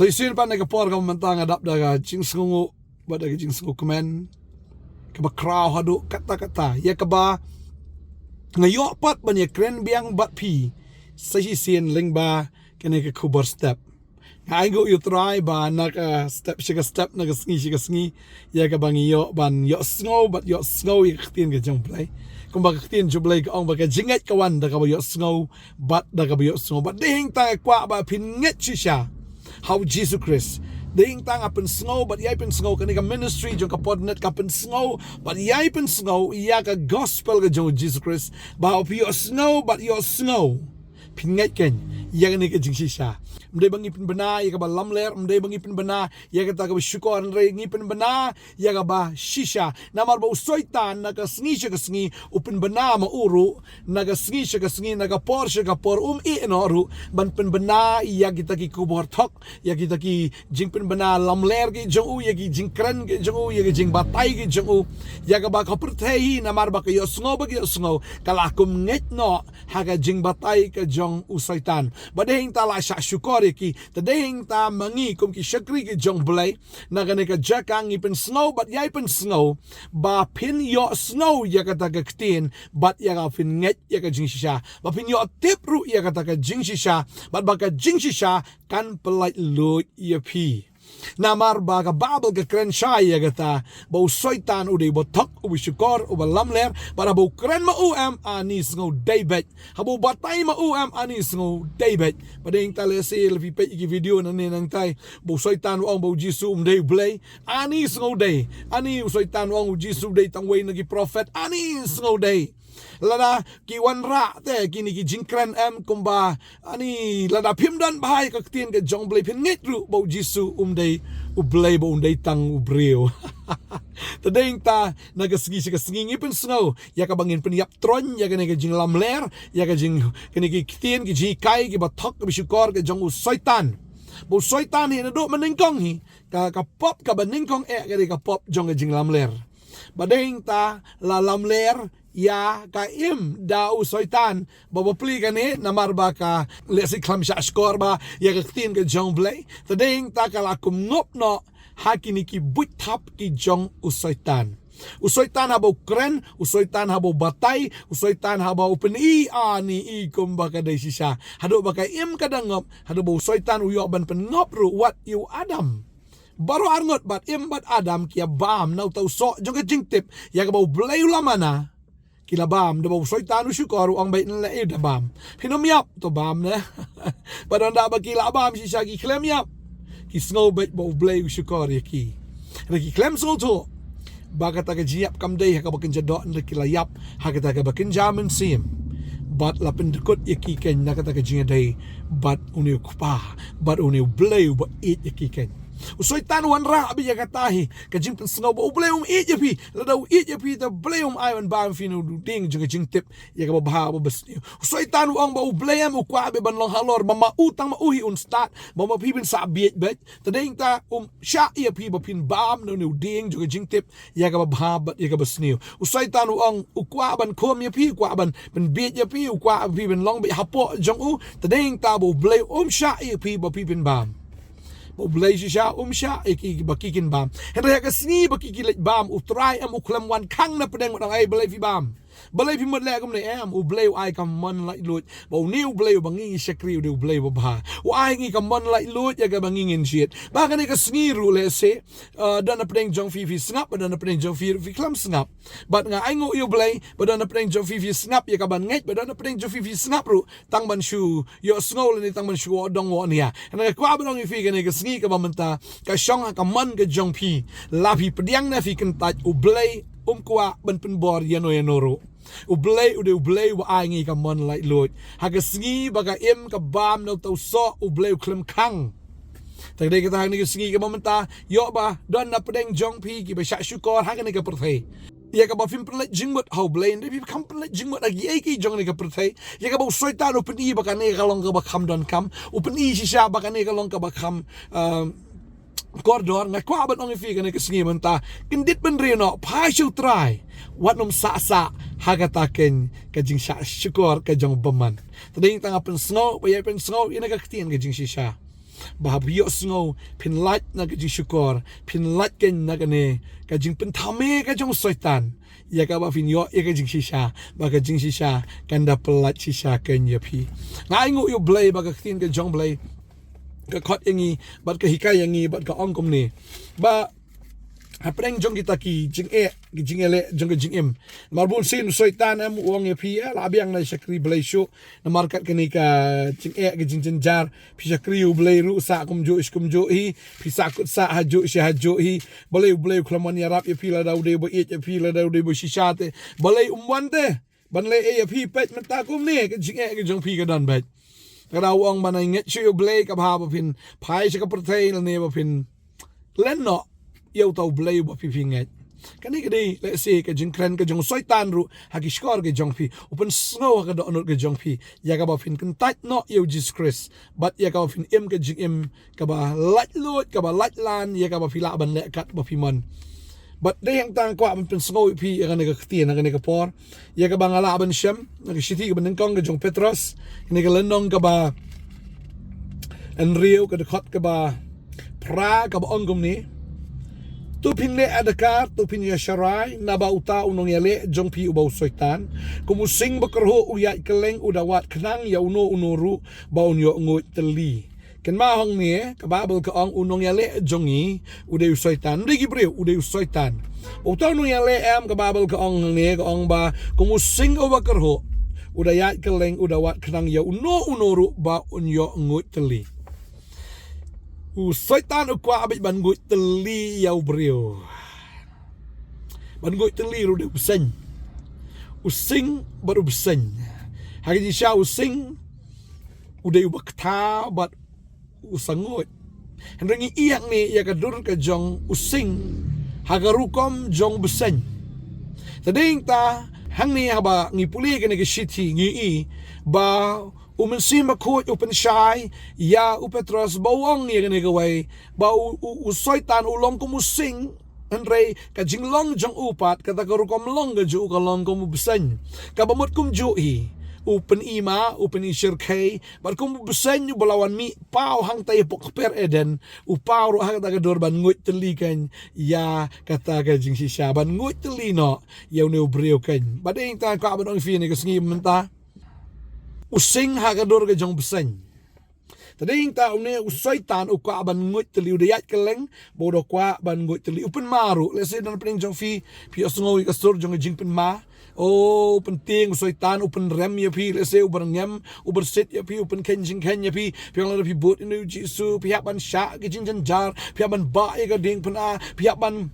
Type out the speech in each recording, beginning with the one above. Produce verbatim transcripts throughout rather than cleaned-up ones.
Te shisien pat na ka por kaba mynta nga dap da ka jingsngew, bad da ka jingsngew kmen kaba khraw haduh katta katta, ïa kaba nga ïoh pat ban ïa kren biang bad phi sa shisien lyngba kane ka khubor step. Nga ainguh ïa u Trai ba na ka step sha ka step, na ka sngi sha ka sngi, ïa kaba ngi ïoh ban ïohsngew bad ïohsngew ïa ka ktien ka jong U Blei. Kumba ka ktien jong U Blei ka ong ba ka jingngeit ka wan da kaba ïohsngew bad da kaba ïohsngew. Bad dei hangta nga kwah ba phin ngeit shisha ha U Jisu Khrist. Dei hangta nga pynsngew bad ïai pynsngew, kane ka ministry jong ka Podnet ka pynsngew bad ïai pynsngew ïa ka gospel ka jong U Jisu Khrist, ba phi ïohsngew bad ïohsngew, phin ngeit keiñ ïa kane ka jingshisha. Ym dei ba ngi pynbna ïa kaba lamler, ym dei ba ngi pynbna ïa kata kaba shukor, hynrei ngi pynbna ïa kaba shisha. Namar ba u Soitan na ka sngi sha ka sngi u pynbna ma u ruh, na ka sngi sha ka sngi, na ka por sha ka por, um ïehnoh ruh ban pynbna ïa kita ki khubor thok, ïa kita ki jingpynbna lamler ki jong u, ïa ki jingkren ki jong u, ïa ki jingbatai ki jong u, ïa kaba ka pyrthei hi, namar ba ka ïohsngew ba ka ïohsngew, ka la kum ngeit noh ha ka jingbatai ka jong u Soitan. Bad dei hangta la shah shukor ïa ki. Te dei hangta ma ngi kum ki shakri ki jong U Blei, na kane ka jaka ngi pynsngew bad ïai pynsngew ba phin ïohsngew ïa kata ka ktien bad ïa ka phin ngeit ïa ka jingshisha, ba phin ïoh tip ruh ïa kata ka jingshisha, bad ba ka jingshisha kan pyllait-luid ïa phi. Namar ba ka Baibl ka kren shai ïa kata ba u Soitan u dei uba thok, uba shukor, uba lamler, bad haba u kren ma u em, ani sngew dei beit. Haba u batai ma u em, ani sngew dei beit. Bad dei hangta lehse la phi peit ïa ki video nangne nangtai, ba u Soitan u ong ba u Jisu um dei U Blei, ani sngew dei. Ani u Soitan u ong u Jisu u dei tang uwei na ki prophet, ani sngew dei. Lada ki wanrah te kine ki jingkren em, kumba, ani, lada phim don bha ïa ka ktien ka jong U Blei, phin ngeit ruh ba u Jisu um dei U Blei, ba um dei tang u briew. Te dei hangta na ka sngi sha ka sngi ngi pynsngew ïa kaba ngin pynïap troiñ ïa kane ka jinglamler, ïa ka jing, kane ki ktien, ki jinghikai kiba thok, kiba shukor ka jong u Soitan. Ba u Soitan hi naduh mynnyngkong hi, ka, ka pop kaba nyngkong eh ka dei ka pop jong ka jinglamler. Bad dei hangta la lamler ïa ka im da u Soitan. Ba bapli kane namar ba ka lehse khlem shah shukor bha ïa ka ktien ka jong U Blei. Te dei hangta ka la kum ngop noh ha kine ki buit thap ki jong u Soitan. U Soitan haba u kren, u Soitan haba u batai, u Soitan haba u pyni, ani i kumba ka dei shisha. Haduh ba ka im ka dang ngop, haduh ba u Soitan u ïoh ban pynngop ruh wat ïa u Adam. Baroh arngut bad Im bad Adam ki ïa bam na uta u soh jong ka jingtip ïa kaba U Blei u la mana. Ki la bam, da ba u Soitan u shukor, u ong beit, ne leh ïa u da bam. Phin ym ïap, to bam ne. Bad ynda ba ki la bam shisha ki khlem ïap, ki sngew beit ba U Blei u shukor ïa ki. Hynrei ki khlem sngewthuh ba kata ka jingïap kam dei ha kaba kynja doh, hynrei ki la ïap ha kata kaba kynja mynsiem. Bad la pyndkut ïa ki keiñ na kata ka jingïadei bad une u Kpa, bad une U Blei uba ïeit ïa ki keiñ. U Soitan u wanrah beit ïa kata hi, ka jingpynsngew ba U Blei um ïeit ïa phi. Lada u ïeit ïa phi, te U Blei um ai ban bam ïa phi na u dieng jong ka jingtip ïa kaba bha bad basniew. U Soitan u ong ba U Blei em u kwah beit ban long halor, ba ma u, tang ma u hi un stad, ba ma phi phin sah bieit beit. Te dei hangta um shah ïa phi ba phin bam na une u dieng jong ka jingtip ïa kaba bha bad ïa kaba sniew. U Soitan u ong u kwah ban khum ïa phi, u kwah ban pynbieit ïa phi, u kwah ba phi phin long beit hapoh jong u. Te dei hangta ba U Blei um shah ïa phi ba phi phin bam. Ba U Blei shisha um shah ïa ki ba ki kin bam. Hynrei ha ka sngi ba ki ki leit bam, U Trai em u khlem wan khang na pdeng bad ong, ei, balei phi bam? Balei phi mut leh kumne? Em, U Blei u ai ka mon laitluid. Ba une U Blei uba ngi ngi shakri u dei U Blei uba bha. U ai ngi ka mon laitluid ïa kaba ngi ngin jied. Ba kane ka sngi ruh lehse, eh, don na pdeng jong phi phi sngap, ba don na pdeng jong phi ruh phi khlem sngap. Bad nga ainguh ïa U Blei, ba don na pdeng jong phi phi sngap ïa kaban ngeit, ba don na pdeng jong phi phi sngap ruh tang ban shu ïohsngew lane tang ban shu wad dong wad nia. Hynrei nga kwah ban ong ïa phi kane ka sngi kaba mynta, ka shong ha ka mon ka jong phi. La phi pdiang ne phi kyntait, U Blei um kwah ban pynbor ïano ïano ruh. U Blei u dei U Blei uba ai ngi ka mon laitluid. Ha ka sngi ba ka Im ka bam na uta u soh, U Blei u khlem khang. Te dei kata ha kane ka sngi kaba mynta, ïoh ba don na pdeng jong phi kiba shah shukor ha kane ka pyrthei ïa kaba phim pynleit jingmut ha U Blei, hynrei phi kham pynleit jingmut ha kiei kiei jong kane ka pyrthei. Ïa kaba u Soitan u pyni ba kane ka long kaba kham donkam, u pyni shisha ba kane ka long kaba kham, um, kordor. Nga kwah ban ong ïa phi kane ka sngi mynta, kyndit bynriew noh, phai sha U Trai. Wat nym sah sah ha kata keiñ ka jingshah shukor ka jong u bymman. Te dei hangta nga pynsngew ba ïa pynsngew ïa na ka ktien ka jingshisha. Ba haba phi ïohsngew, phin lait na ka jingshukor, phin lait keiñ na kane ka jingpynthame ka jong u Soitan, ïa kaba phin ïoh ïa ka jingshisha, ba ka jingshisha kan da pyllait shisha keiñ ïa phi. Nga ainguh ïa U Blei ba ka ktien ka jong U Blei ka khot ïa ngi, bad ka hikai ïa ngi, bad ka ong kumne. Ba hapdeng jong kita ki jingeh, ki jingeh leh jong ka jingim. Namar bun sien u Soitan em u ong ïa phi, eh, la biang na shakri Blei shuh. Namar kat kane ka jingeh, ka jingjynjar, phi shakri U Blei ruh sah kumjuh shi kumjuh hi, phi sah kut sah hajuh shi hajuh hi. Balei U Blei u khlem wan ïarap ïa phi, lada u dei ba ïeit ïa phi, lada u dei ba shisha te, balei um wan te ban leh ei ïa phi? Peit mynta kumne, ka jingeh ka jong phi ka don beit. Lada u ong ban ai ngeit shuh ïa U Blei, kaba haba phin phai sha ka pyrthei lane ba phin len noh ïa uta U Blei uba phi phi ngeit. Kane ka dei lehse ka jingkren ka jong u Soitan ruh ha ki shkor ka jong phi, u pynsngew ha ka dohnud ka jong phi, ïa kaba phin kyntait noh ïa U Jisu Khrist, bad ïa kaba phin im ka jingim kaba laitluid, kaba laitlan ïa kaba phi lah ban leh katba phi mon. Bad dei hangta nga kwah ban pynsngew ïa phi ïa kane ka ktien ha kane ka por, ïa kaba nga lah ban shem na ka shithi kaba nyngkong ka jong u Petros, kane ka lynnong kaba hynriew, ka dkhot kaba phra, kaba ong kumne: To phin leh adkar, to phin ïasharai, naba uta u nongïaleh jong phi uba u Soitan, kum u sing bakyrhuh u ïaid kylleng, u da wad khnang ïa uno uno ruh ba un ïoh nguid tylli. Kynmaw hangne, ka Baibl ka ong u nongïaleh jong ngi u dei u Soitan, ym dei ki briew, u dei u Soitan. Uta u nongïaleh em, ka Baibl ka ong hangne, ka ong ba kum u sing uba kyrhuh, u da ïaid kylleng, u da wad khnang ïa uno uno ruh ba un ïoh nguid tylli. U Soitan u kwah beit ban nguid tylli ïa u briew, ban nguid tylli ruh u dei u bseiñ. U sing bad u bseiñ. Ha ka jingshisha u sing u dei uba kata bad u sa nguid. Hynrei ngi ïohi hangne ïa ka dur ka jong u sing ha ka rukom jong u bseiñ. Te dei hangta hangne haba ngi pule kane ka shithi ngi ïohi ba u Mynsiem Bakhuid u pynshai ïa u Petros ba u ong ïa kane kawei, ba u, u, u Soitan u long kum u sing, hynrei ka jinglong jong u pat, kata ka rukom long ka jong u ka long kum u bseiñ. Kaba mut kumjuh hi, u pyni ma, u pyni shyrkhei, bad kum u bseiñ uba la wan mih paw hangta hapoh kper Eden, u paw ruh ha kata ka dur ban nguid tylli keiñ ïa kata ka jingshisha, ban nguid tylli noh ïa une u briew keiñ. Bad dei hangta kwah ban ong ïa phi kane ka sngi mynta, u sing ha ka dur ka jong u bseiñ. Te dei hangta une u Soitan u kwah ban nguid tylli, u da ïaid kylleng ba u da kwah ban nguid tylli. U pynma ruh, lehse don hapdeng jong phi, phi ïohsngew ïa ka sur jong ka jingpynma. O, u pyntieng u Soitan, u pynrem ïa phi, lehse u byrngem, u byrsit ïa phi, u pynkheiñ jingkheiñ ïa phi. Phi ong lada phi bud ïa une u Jisu, phi hap ban shah ka jingjynjar, phi hap ban bah ïa ka diengphna, phi hap ban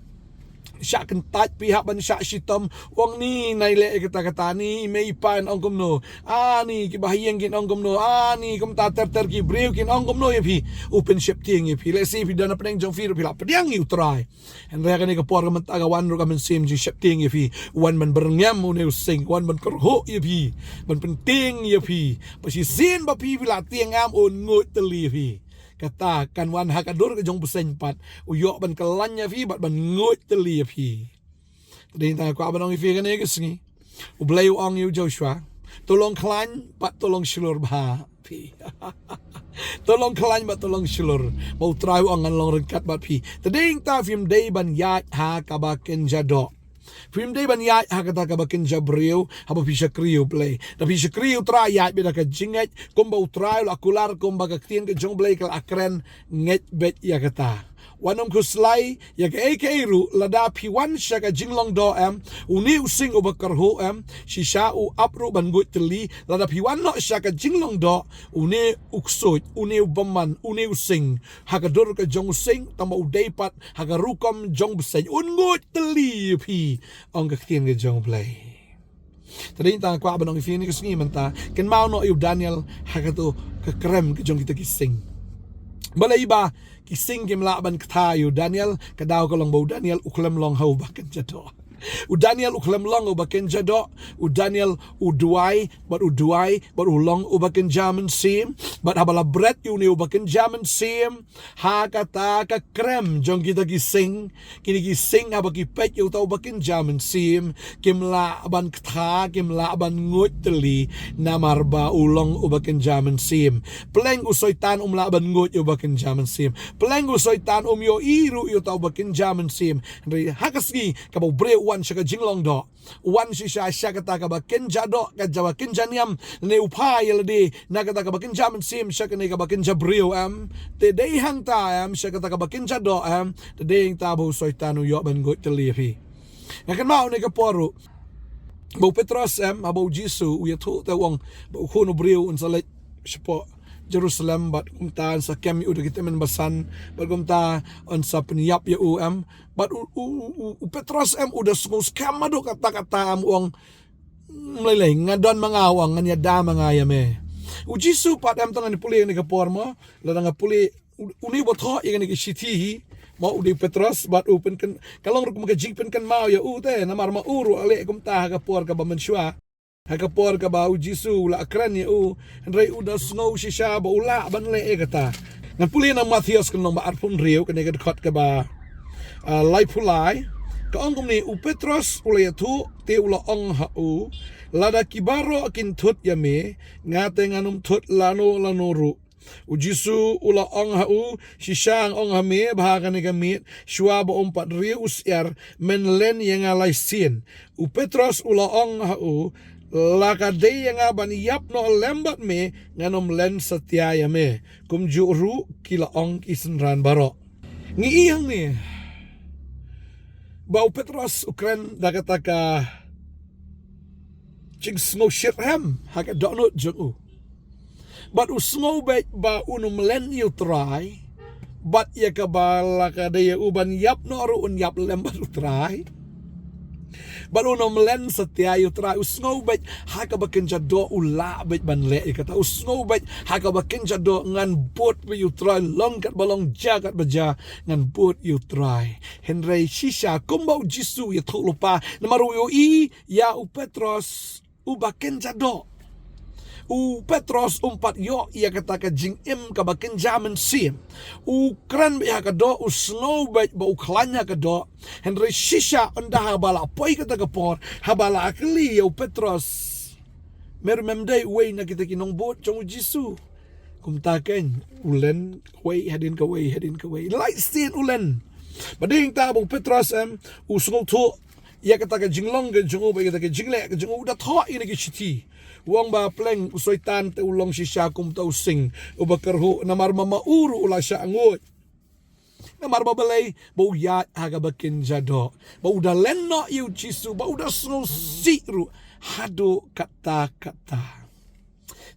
shah kyntait, phi hap ban shah shitom. U ong ni, nai leh ïa kata kata, ni i mei i pa in ong kumno, a ni ki bahaïing kin ong kumno, a ni kumta ter ter ki briew kin ong kumno ïa phi. U pynsheptieng ïa phi. Lehse phi don hapdeng jong phi ruh phi la pdiang ïa u Trai. Hynrei ha kane ka por ka mynta ka wan ruh ka mynsiem jingsheptieng ïa phi. Wan ban byrngem une u sing, wan ban kyrhuh ïa phi, ban pyntieng ïa phi. Ba shisien ba phi phi la tieng em un nguid tylli ïa phi. Kata kan wan ha ka dur ka jong u bseiñ pat, u ïoh ban kyllaiñ ïa phi bad ban nguid tylli ïa phi. Te dei hangta kwah ban ong ïa phi kane ka sngi, U Blei u ong ïa u Joshua, to long khlaiñ bad to long shlur bha phi. To long khlaiñ bad to long shlur. Ba u Trai u ong ngan long ryngkat bad phi. Te dei hangta phim dei ban ïaid ha kaba kynja doh. Phim dei ban ïaid ha kata kaba kynja briew haba phi shakri ïa U Blei. Da phi shakri ïa u Trai, ïaid beit da ka jingngeit kumba u Trai u la kular, kumba ka ktien ka jong U Blei ka la kren, ngeit beit ïa kata. Wat nym khuslai ïa kaei kaei ruh, lada phi wan sha ka jinglong doh em, une u sing uba kyrhuh em, shisha u ap ruh ban nguid tylli. Lada phi wan noh sha ka jinglong doh, une u ksuid, une u bymman, une u sing ha ka dur ka jong u sing, tangba u dei pat ha ka rukom jong u bseiñ, un nguid tylli ïa phi, ong ka ktien ka jong U Blei. Te dei hangta kwah ban ong ïa phi kane ka sngi mynta, kynmaw noh ïa u Daniel ha kato ka krem ka jong kita ki sing. Balei ba ki sing kim lah ban kta ïa u Daniel? Ka daw ka long ba u Daniel u khlem long ha uba kynja doh. U Daniel u khlem long uba kynja doh, u Daniel u duwai, bad u duwai, bad u long uba kynja mynsiem, bad haba la bret ïa une uba kynja mynsiem, ha kata ka krem jong kita ki sing, kine ki sing haba ki peit ïa uta uba kynja mynsiem, kim lah ban kta, kim lah ban nguid tylli, namar ba u long uba kynja mynsiem. Pleng u Soitan um lah ban nguid ïa uba kynja mynsiem. Pleng u Soitan um ïohi ruh ïa uta uba kynja mynsiem. Hynrei ha ka sngi kaba u briew u wan sha ka jinglong doh, u wan shisha sha kata kaba kynja doh, kata kaba kynja niam, ne u phah ïa lade na kata kaba kynja mynsiem sha kane kaba kynja briew, em. Te dei hangta, em, sha kata kaba kynja doh, em, te dei hangta ba u Soitan u ïoh ban nguid tylli ïa phi. Nga kynmaw ïa kane ka por ruh ba u Petros, em, haba u Jisu u ïathuh, te u ong ba u Khun u briew un sa leit shapoh Jerusalem, bad kumta un sa kem ïa u da ki tymmen basan, bad kumta un sa pynïap ïa u, em. Bad u, u, u, u, u Petros, em, u da sngew skhem haduh katta katta, em, u ong, "Ym lei lei, nga don ma nga," u ong, "ngan ïada ma nga ïa me." U Jisu pat, em, tang ngan pule ïa kane ka por mo, lada nga pule, u, une uba thoh ïa kane ka shithi hi, mo, u dei u Petros, bad u pynkyn, ka long ruh kum ka jingpynkynmaw ïa u te, namar ma u ruh u la leh kumta ha ka por kaba mynshuwa. Ha ka por kaba u Jisu u la kren ïa u, hynrei u da sngew shisha ba u lah ban leh ïa kata. Ngan pule na Mathaios ka lynnong ba arphew hynriew, kane ka dkhot kaba, ah, laiphew lai. Ka ong kumne, u Petros u la ïathuh, te u la ong ha u, "Lada ki baroh kin thut ïa me, nga te ngan ym thut lano lano ruh." U Jisu u la ong ha u, "Shisha nga ong ha me, ba ha kane ka miet, shuwa ba um pat riew u syiar, men len ïa nga lai sien." U Petros u la ong ha u, "La ka dei ïa nga ban ïap noh lem bad me, ngan ym len satia ïa me." Kumjuh ruh ki la ong ki synran baroh. Ngi i hangne ba u Petros u kren da kata ka jingsngew shitrhem ha ka dohnud jong u. Bad u sngew beit ba un ym len ïa u Trai, bad ïa kaba la ka dei ïa u ban ïap noh ruh un ïap lem bad u Trai. Bad un ym len satia ïa u Trai, u sngew beit ha kaba kynja doh u lah beit ban leh ïa kata, u sngew beit ha kaba kynja doh, "Ngan bud beit ïa u Trai, long katba long, jia katba jia, ngan bud ïa u Trai." Hynrei shisha kumba u Jisu u ïathuh lypa, namar u ïohi ïa u Petros uba kynja doh. U Petros um pat ïoh ïa kata ka jingim kaba kynja mynsiem. U kren beit ha ka doh, u sngew beit ba u khlaiñ ha ka doh. Hynrei shisha ynda haba la poi kata ka por, haba la kylli ïa u Petros, "Me ruh mem dei uwei na kita ki nongbud jong u Jisu?" Kumta keiñ, u len kawei hadien kawei hadien kawei, lai sien u len. Bad dei hangta ba u Petros, em, u sngewthuh ïa kata ka jinglong ka jong u, bad ïa kata ka jingleh ka jong u, u da thoh ïa kane ka shithi. U ong ba pleng u Soitan te u long shisha kum uta u sing uba kyrhuh, namar ma ma u ruh u la shah nguid. Namar ba balei? Ba u ïaid ha kaba kynja doh, ba u da len noh ïa u Jisu, ba u da sngewsih ruh haduh katta katta.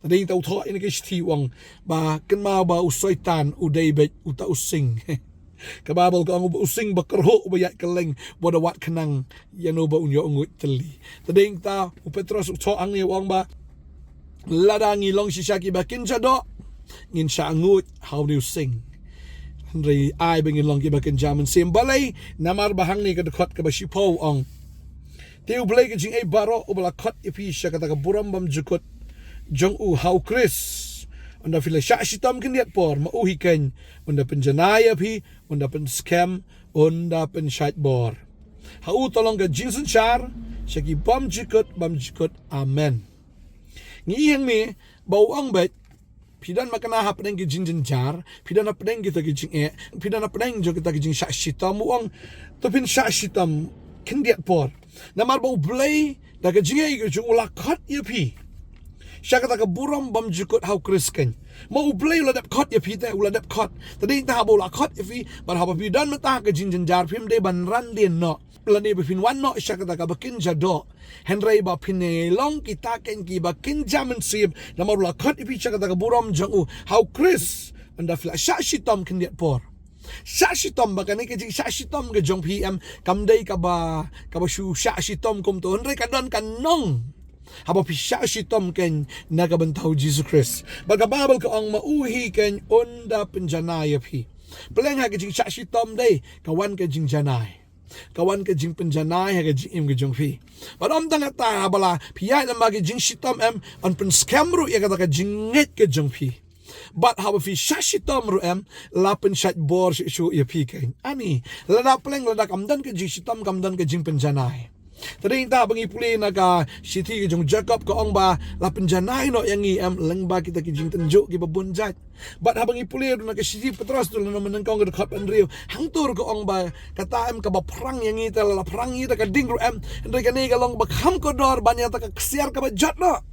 Te dei hangta u thoh ïa kane ka shithi u ong ba kynmaw ba u Soitan u dei beit uta u sing. Ka Baibl ka ong uba u sing ba kyrhuh, uba ïaid kylleng, uba da wad khnang ïano ba un ïoh nguid tylli. Te dei hangta u Petros u thoh hangne u ong ba lada ngi long shisha kiba kynja doh, ngin shah nguid ha une u sing. Hynrei ai ba ngin long kiba kynja mynsiem. Balei? Namar ba hangne ka dkhot kaba shiphew u ong, "Te U Blei ka jingaiei baroh uba la khot ïa phi sha kata ka burom bymjukut jong u ha u Khrist, ynda phi la shah shitom khyndiat por, ma u hi keiñ un da pynjanai ïa phi, un da pynskhem, un da pynshait bor. Ha u te long ka jingsynshar sha ki bymjukut bymjukut. Amen." Ngi i hangne ba u ong beit, phi don makna hapdeng ki jingjynjar, phi don hapdeng kita ki jingeh, phi don hapdeng jong kita ki jingshah shitom, u ong, "To phin shah shitom khyndiat por. Namar ba U Blei da ka jingaiei ka jong u la khot ïa phi sha kata ka burom bymjukut ha u Khrist keiñ." Ma U Blei u la dep khot ïa phi te, u la dep khot. Te dei hangta haba u la khot ïa phi, bad haba phi don mynta ha ka jingjynjar, phim dei ban ran dien noh lane ba phin wan noh sha kata kaba kynja doh. Hynrei ba phin ïa long kita keiñ kiba kynja mynsiem, namar u la khot ïa phi sha kata ka burom jong u ha u Khrist, ynda phi la shah shitom khyndiat por. Shah shitom, ba kane ka jingshah shitom ka jong phi, em, kam dei kaba, kaba shu shah shitom kumto, hynrei ka don ka nong haba phi shah shitom keiñ na ka bynta u Jisu Khrist. Bad ka Baibl ka ong, "Ma u hi keiñ un da pynjanai ïa phi." Pleng ha ka jingshah shitom dei ka wan ka jingjanai. ka wan ka jingpynjanai ha ka jingim ka jong phi. Bad ym tang kata, haba la phi ïaid lem bad ka jingshitom em, yn pynskhem ruh ïa kata ka jingngeit ka jong phi. Bad haba phi shah shitom ruh em, la pynshait bor shuh shuh ïa phi keiñ. Ani, lada pleng, lada kam don ka jingshitom, kam don ka jingpynjanai. Te dei nangta ba ngi pule na ka shithi ka jong Jakob, ka ong ba la pynjanai noh ïa ngi em, lyngba kita ki jingtynjuh kiba bun jait. Bad haba ngi pule ruh na ka shithi Petros ruh, na ka lynnong ba nyngkong, ka dkhot ba hynriew, hangto ruh ka ong ba kata em kaba phrang ïa ngi, te la phrang ïa ngi da ka ding ruh em, hynrei kane ka long ba kham kordor ban ïa kata ka ksiar kaba jot noh.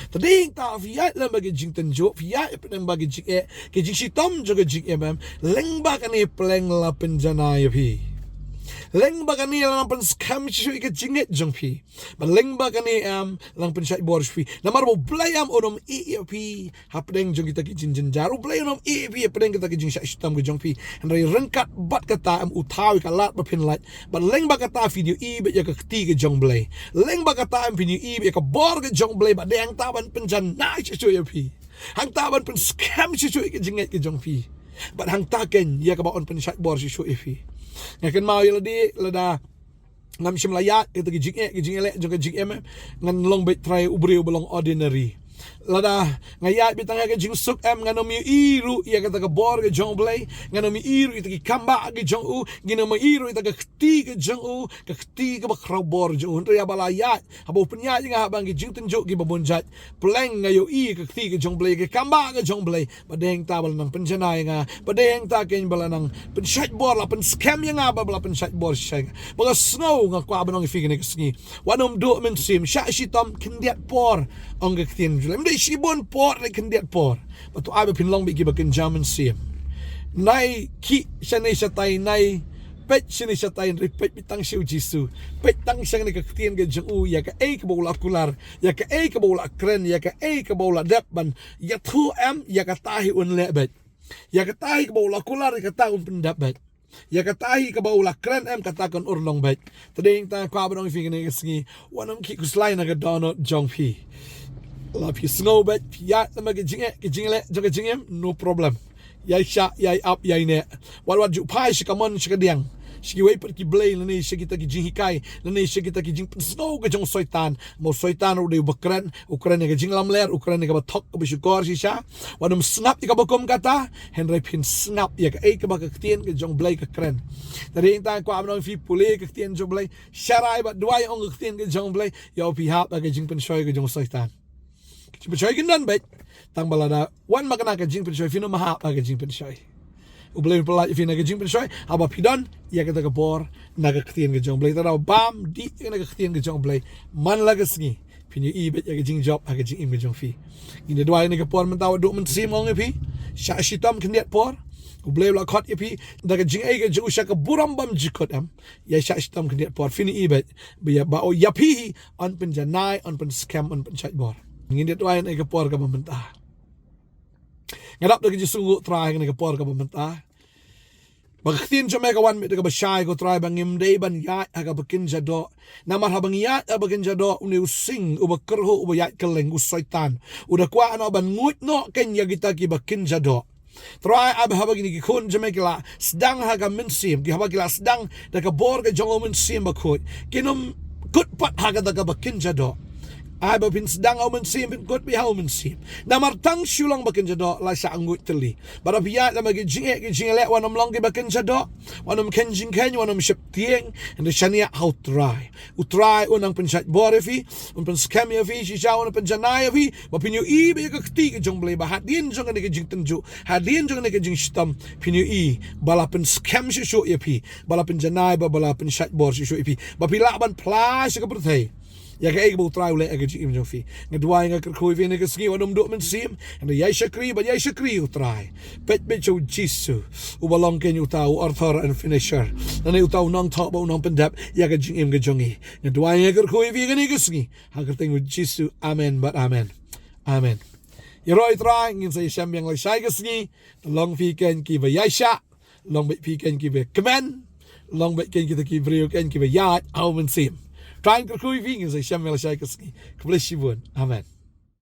Te dei nangta phi ïaid lem bad ka jingtynjuh, phi ïaid lem bad ka jingeh, ka jingshitom jong ka jingim em, lyngba kane pleng la pynjanai ïa phi. Lyngba kane la nang pynskhem shuh shuh ïa ka jingngeit jong phi. Bad lyngba kane em, la nang pynshait bor shuh phi. Namar ba U Blei em un ym ïeh ïa phi hapdeng jong kita ki jingjynjar. U Blei un ym ïeh ïa phi hapdeng kita ki jingshah shitom ka jong phi. Hynrei ryngkat bad kata em, u thaw ïa ka lad ba phin lait. Bad lyngba kata phin ïohi beit ïa ka kti ka jong U Blei. Lyngba kata em, phin ïohi beit ïa ka bor ka jong U Blei, bad dei hangta ban pynjanai shuh shuh ïa phi. Hangta ban pynskhem shuh shuh ïa ka jingngeit ka jong phi. Bad hangta keiñ ïa kaba un pynshait bor shuh shuh ïa phi. Nga kynmaw ïa lade, lada ngam shym la ïaid kita ki jingeh, ki jingeh leh jong ka jingim em, ngan long beit trai u briew ba long ordinary. Lada nga ïaid beit tang ïa ka jingsuk em, ngan ym ïohi ruh ïa kata ka bor ka jong U Blei, ngan ym ïohi ruh ïa kita ki kambah ki jong u, ngan ym ïohi ruh ïa kata ka kti ka jong u, ka kti kaba khraw bor jong u. Hynrei haba la ïaid, haba u pynïaid ïa nga ha bang ki jingtynjuh kiba bun jait, pleng nga ïohi ka kti ka jong U Blei, ka kambah ka jong U Blei. Bad dei hangta ba la nang pynjanai ïa nga. Bad dei hangta keiñ ba la nang pynshait bor, la pynskhem ïa nga, ba la pynshait bor shisha ïa nga. Ba nga sngew, nga kwah ban ong ïa phi kane ka sngi, wat nym duh mynsiem, shah shitom khyndiat por, ong ka ktien jong U Blei. Ym dei shibun por, dei khyndiat por. Bad to ai ba phin long beit kiba kynja mynsiem. Nai khih shane shatai, nai peit shane shatai, hynrei peit beit tang sha U Jisu. Peit tang sha kane ka ktien ka jong u, ïa kaei kaba u la kular, ïa kaei kaba u la kren, ïa kaei kaba u la dep ban ïathuh em, ïa kata hi un leh beit. Ïa kata hi kaba u la kular, ïa kata un pyndep beit. Ïa kata hi kaba u la kren em, kata kan urlong beit. Te dei hangta kwah ban ong ïa phi kane ka sngi, wat nym khih khuslai na ka dohnud jong phi. La phi sngew beit, phi ïaid lem bad ka jingeh, ka jingleh jong ka jingim, no problem. Ïai shah, ïai ap, ïai neh. Wat, wat ju phai sha ka mon sha ka diang, sha kiwei pat ki blei, lane sha kita ki jinghikai, lane sha kita ki jingpynsngew ka jong u Soitan. Mo, u Soitan ruh u dei uba kren, u kren ïa ka jinglamler, u kren ïa kaba thok, kaba shukor shisha. Wat nym sngap ïa kaba kum kata, hynrei phin sngap ïa kaei kaba ka ktien ka jong U Blei ka kren. Te dei hangta kwah ban ong ïa phi, pule ka ktien jong U Blei, sharai bad duwai ong ka ktien ka jong U Blei, ïoh phi hap ha ka jingpynshoi ka jong u Soitan. Ka jingpynshoi kan don beit, tang ba lada wan ma kane ka jingpynshoi, phin ym hap ha ka jingpynshoi. U Blei un pyllait ïa phi na ka jingpynshoi haba phi don ïa kata ka bor na ka ktien ka jong U Blei. Te da bam dih na ka ktien ka jong U Blei, man la ka sngi phin ïohi beit ïa ka jingjop ha ka jingim ka jong phi. Ngin ïa duwai ha kane ka por mynta, wat duh mynsiem, ong ïa phi, shah shitom khyndiat por. U Blei u la khot ïa phi da ka jingai ka jong u sha ka burom bymjukut em. Ïa shah shitom khyndiat por, phin ïohi beit ba ïa, ba ïa phi hi yn pynjanai, yn pynskhem, yn pynshait bor. Ngin ïa duwai ha kane ka por kaba mynta. Nga dap da ka jingsngewnguh, Trai, ha kane ka por kaba mynta, ba ka ktien jong me ka wan beit da kaba shai, ko Trai, ba ngim dei ban ïaid ha kaba kynja doh. Namar haba ngi ïaid ha kaba kynja doh, une u sing uba kyrhuh, uba ïaid kylleng, u Soitan, u da kwah noh ban nguid noh keiñ ïa kita kiba kynja doh. Trai, ai ba haba kine ki khun jong me ki la sdang ha ka mynsiem, ki, haba ki la sdang da ka bor ka jong u Mynsiem Bakhuid, kin ym kut pat ha kata kaba kynja doh. Ai ba phin sdang ha u Mynsiem, phin kut beit ha u Mynsiem. Namar tang shu long ba kynja doh la shah nguid tylli. Bad haba phi ïaid lem bad ki jingeh, ki jingleh, wat nym long kiba kynja doh, wat nym kheiñ jingkheiñ, wat nym sheptieng. Hynrei shaniah ha u Trai. U Trai un nang pynshait bor ïa phi, un pynskhem ïa phi, shisha un pynjanai ïa phi, ba phin ïohi beit ïa ka kti ka jong U Blei, ba hadien jong kane ka jingtynjuh, hadien jong kane ka jingshitom, phin ïohi ba la pynskhem shuh shuh ïa phi, ba la pynjanai, ba, ba la pynshait bor shuh shuh ïa phi, ba phi lah ban phla sha ka pyrthei ïa kaei kaba u Trai u leh ha ka jingim jong phi. Nga duwai, nga kyrkhu ïa phi ha kane ka sngi, wat nym duh mynsiem, hynrei ïai shakri bad ïai shakri ïa u Trai. Peit beit sha u Jisu, uba long keiñ uta u author and finisher, lane uta u nongthoh bad u nongpyndep ïa ka jingim ka jong ngi. Nga duwai, nga kyrkhu ïa phi ha kane ka sngi, ha ka kyrteng u Jisu. Amen bad amen. Amen. Ïaroh ïa u Trai, ngin sa ïashem biang lashai ka sngi. Long phi keiñ kiba ïaishah, long beit phi keiñ kiba kmen, long beit keiñ kita ki briew keiñ kiba ïaid ha u Mynsiem. Trai un kyrkhu ïa phi, ngin sa ïashem biang lashai ka sngi. Khublei shibun. Amen.